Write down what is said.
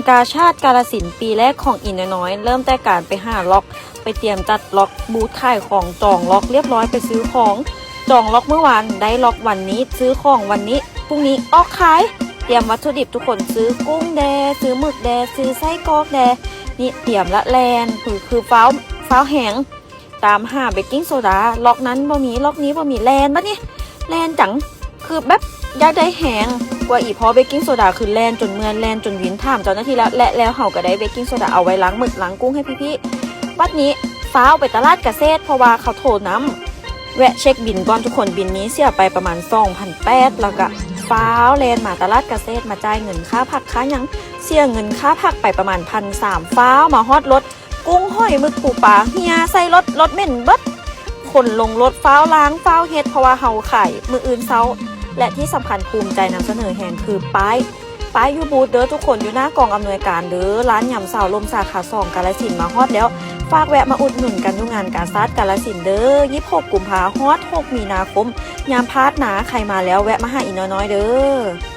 ກາຊາດກາລະສິນປີແລກຂອງອີນ້ອຍໆ ເລີ່ມແຕ່ການໄປຫາລັອກ ໄປຕຽມຈັດລັອກ ບູດຂາຍຂອງ ຈອງລັອກລຽບຮ້ອຍ ໄປຊື້ຂອງ ຈອງລັອກມື້ວານ ໄດ້ລັອກວັນນີ້ ຊື້ຂອງວັນນີ້ ພລຸ່ງນີ້ອອກຂາຍ. ຕຽມວັດຖຸດິບທຸກຄົນ ຊື້ກຸ້ງແດ່ ຊື້ໝຶກແດ່ ຊື້ໄສ້ກອກແດ່ ນີ້ຕຽມລະແລ່ນ ຄື ຄືຟ້າວ ຟ້າວແຮງ ຕາມຫາເບກກິ້ງໂຊດາ ລັອກນັ້ນບໍ່ມີ ລັອກນີ້ບໍ່ມີ ແລ່ນບັດນີ້ ແລ່ນຈັງ ຄືແບບຢາກໄດ້ແຮງກວ່າອີ່ພໍ່ເບກກິ້ງໂຊດາ ຄືແລ່ນຈົນເມື່ອຍ ແລ່ນຈົນວິນ ຖາມເຈົ້າໜ້າທີ່ແລ້ວ ແລະ ແລ້ວເຮົາກໍໄດ້ເບກກິ້ງໂຊດາ ເອົາໄວ້ລ້າງໝຶກລ້າງກຸ້ງໃຫ້ພີ່ໆ. ບັດນີ້ຟ້າວໄປຕະຫຼາດກະເສດ ເພາະວ່າເຂົາໂທນຳ ແວະເຊັກບິນກ່ອນທຸກຄົນ ບິນນີ້ເສຍໄປປະມານສອງພັນແປດ ແລ້ວກະຟ້າວແລ່ນມາຕະຫຼາດກະເສດ ມາຈ່າຍເງິນຄ່າຜັກຄ່າຫຍັງ ເສຍເງິນຄ່າຜັກໄປປະມານພັນສາມ ຟ້າວມາຮອດລົດ ກຸ້ງຫອຍໝຶກປູປາເຫ່ຍໃສ່ລົດ ລົດເໝັນເບິດ ຂົນລົງລົດ ຟ້າວລ້າງ ຟ້າວເຮັດ ເພາະວ່າເຮົາຂາຍມື້ອື່ນເຊົ້າ ແລະ ທີ່ສຳຄັນພູມໃຈນຳສະເໜີແຮງຄືປ້າຍ ປ້າຍຢູ່ບູດເດີທຸກຄົນ ຢູ່ໜ້າກອງອຳນວຍການເດີ ຮ້ານຍຳສາວລົມສາຂາສອງກາລະສິນ ມາຮອດແລ້ວ ຝາກແວະມາອຸດໜູນກັນຢູ່ງານກາຊາດກາລະສິນເດີ ຊາວຫົກກຸມພາ ຮອດຫົກມີນາຄົມ ຢ່າພາດນາ ໃຜມາແລ້ວແວະມາຫາອີນ້ອຍໆເດີ.